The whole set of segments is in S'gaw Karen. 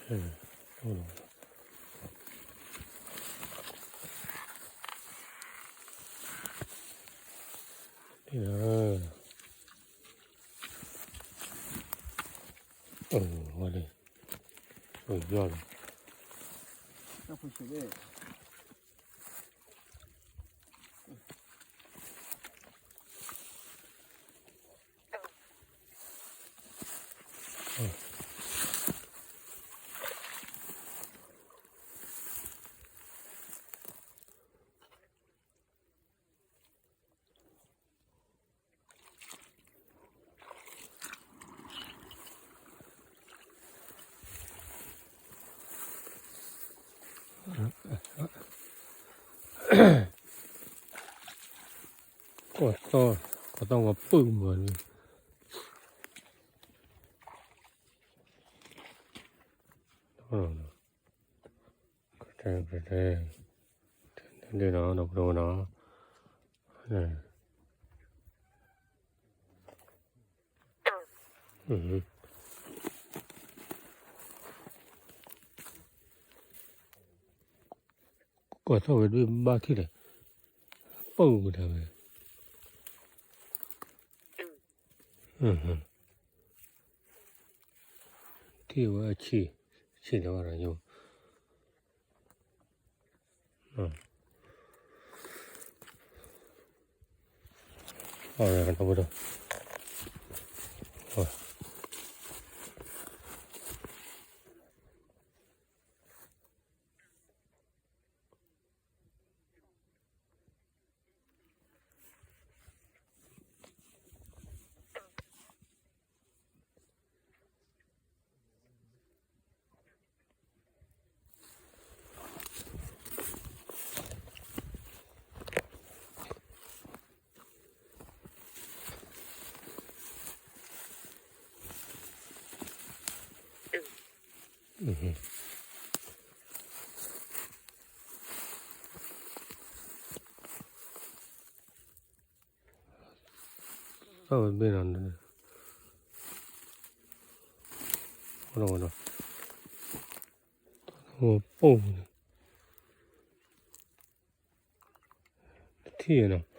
အဲ ဝဲလံ, ယီၢ်လံ. ကွၢ်သီ, ကွၢ်သီဝဲပုၢ်မၤန့ၣ်, တဲ, တဲ, တဲ, တဲ, တဲ, ကွၢ်သီဝဲဒၣ် ဘၣ်ထံၣ်လဲၣ်, ပုၢ်ဝဲဒၣ်ဝဲ, ထံၣ်ဝဲအဆံး, ဆံးလၢၤဘၣ်ဒီးယိ, အဝဲဒီး သီဝဲဘ့ၣ်နီၤ, ဒီး, ပိၢ်န့ၣ်, တထံၣ်နီၤ.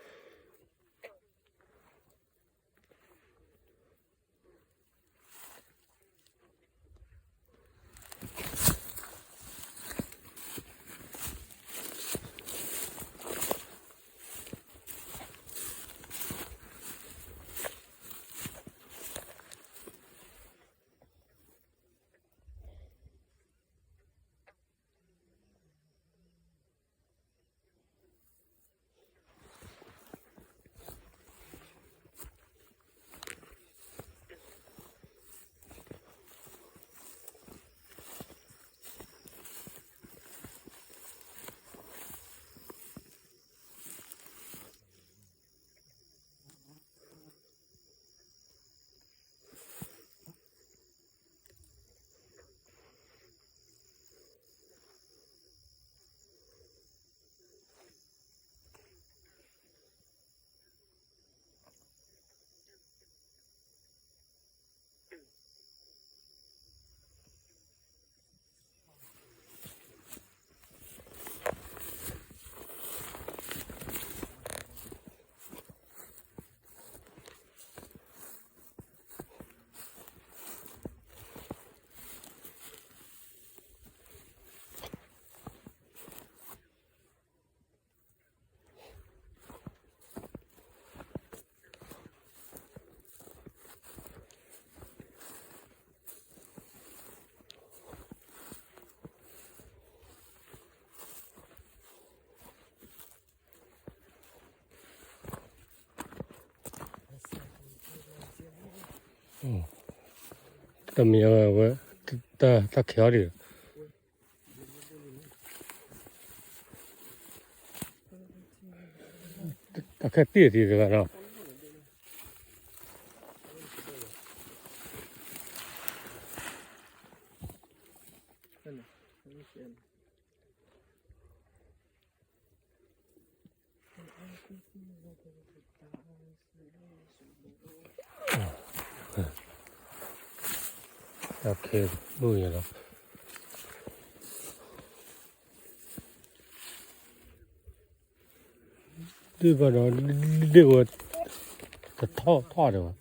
တမံၤဝဲ, တၢ်ခဲတံၢ်တံၢ်တဂၤနီၤ. ခဲဘိၣ်ယၤလီၤ. ဒ်ဘၣ်ဒီး ဒ့ၣ်ဝဲ တထီၣ်ထီၣ်ဒီးဘၣ်.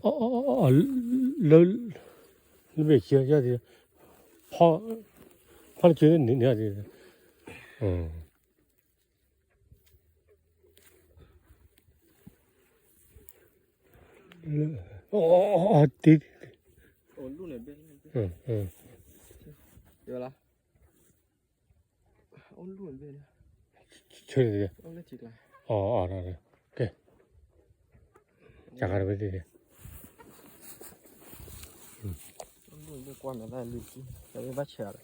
လၢ လၢဘ့ၣ်ဆၢယၤဒ် ဖီ ဖီလၢဆၢန့ၣ်န့ၣ်ဒ် တ့ ဆၢန့ၣ် ကဲ ကါဂၤတဝဲဒ် ကွၢ်နၤတၢ်လံၤကံ ဘၣ်ဆဲးလီ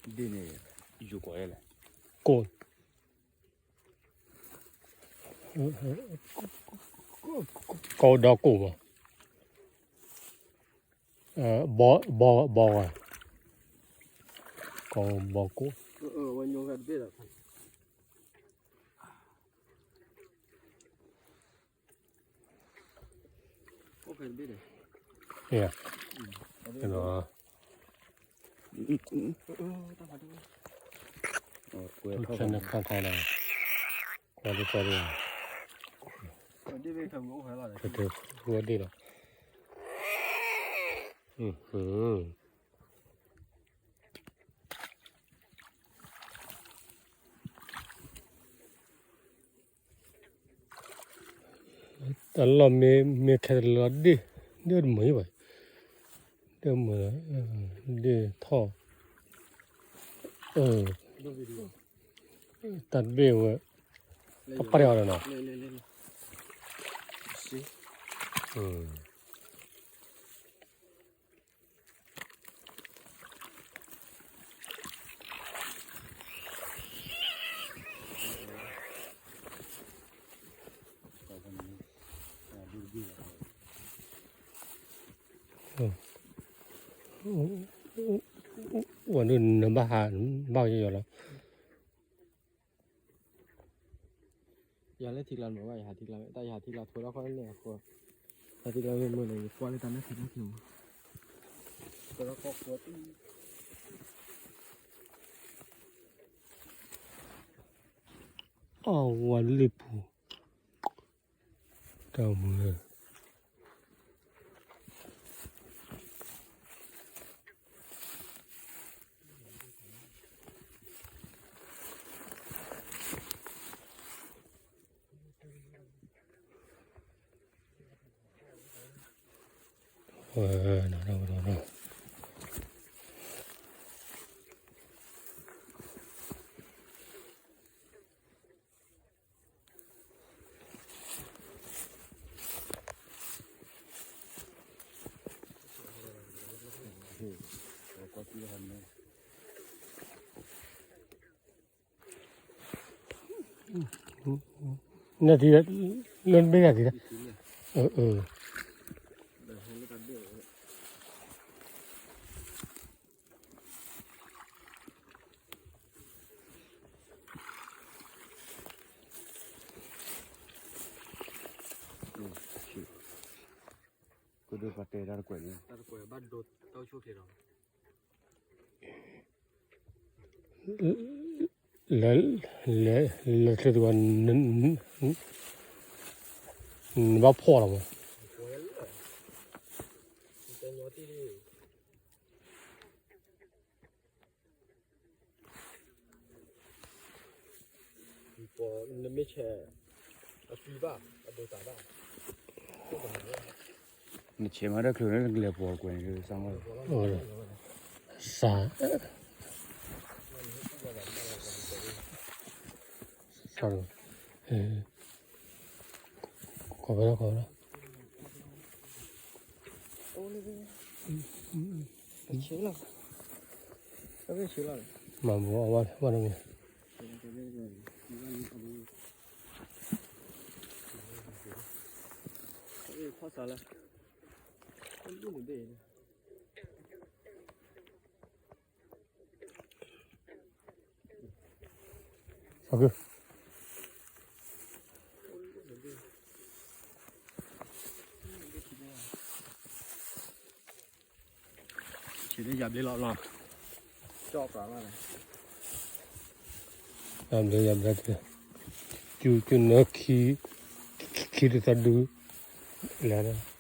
ၤ ဒ်န့ၣ် ယူၤကွၢ်လဲၣ် ကိၢ် ကိၢ်ဒီးကိၢ်ဘၣ် ဘီ ဘီ ဘီဝဲ ကိၢ်ဘီကိၢ် ယၤ ဆၢန့ၣ်ခါခါလီၤ ကွၢ်ဒ်ကွၢ်ဒ် ကတၢၢ်ဃိဒ့ၣ်လီၤ တၢ်လီၢ်မ့ၢ် မ့ၢ်ခဲတလီၤဒ့ၣ် ဒ့ၣ်တမုာ်ဘၣ် ဒ့ၣ်မုာ် ဒ့ၣ်ထီၣ် တၢ်တဘ့ၣ်ဝဲ ပပှၢ်အီၤလီၤနီၤ ဝဲဒၣ်နဘၣ်ဟး ဘၣ်ယီၤလီၤ ယၤလၢထံကျါမ့ၢ်ဘၣ် ယဟးထံကျါ တၢ်ယဟးထံကျါထိဒီးဃီန့ၣ်အဃိ ဟးထံကျါမ့ၢ်မုာ်န့ၣ် ယကွၢ်လၢတၢ်လၢထံကျါမ့ၢ် အဝဲလ့ၣ်ပူၤ တၢ်မုာ် နထံၣ် လၢနဘ့ၣ်ဂၤထံၣ် အၢ အၢ ကဒိးပှၤတဲတၢ်တကွဲးန့ၣ် တၢ်တကွဲးဘၣ်ဒိတၢ်အိၣ်ဆူၣ်ချ့ဒီး လဲၤ လဲၤ လဲၤချ့သဝဲ နဘၣ်ဖှီၣ်လီၤမး. နဆဲးမၤတၢ်ချုးန့ၣ် နကလဲၤပိာ်ကွဲးန့ၣ် စၢ်မီၢ် စၢ် စၢ် ခီဖျိ ခီဖျိ မၤဘိးအဝဲ ဝဲတမံၤ ယဘျ့ ယဘျ့ ကၠူကၠူနၢခံ ခံတသးဒု လဲၤ လဲၤ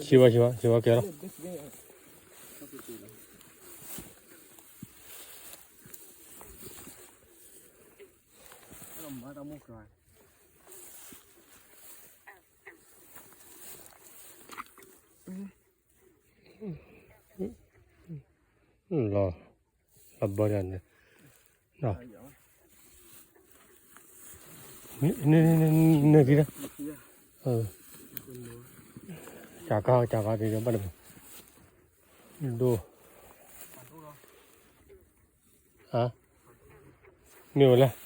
ဆံးဝဲ ဆံးဝဲ ဆံးဝဲ ကဲလီၤ လီၤ လီၤဘၢန့ၣ် န့ၣ် န့ၣ် န့ၣ် ကၢ်ကၢ် ကၢ်ကၢ် ဒိၣ် ဒိၣ် ဟါ မ့ၢ်ဝဲလဲၣ်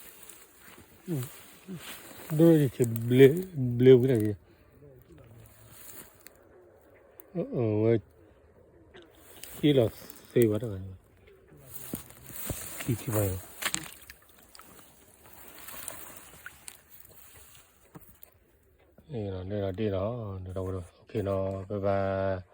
ဒိၣ်ယဆံးဘျ့ ဘျ့ဝံၤတၢ်က့ၤ ဝဲ က့ၤလီၤသ့ဘၣ်တၢ် ခံထံၣ်ဘၣ် န့ၣ်ဒီးဒ့ၣ်ဒီး ဒီးဝဲဒီး OK နီၤ bye bye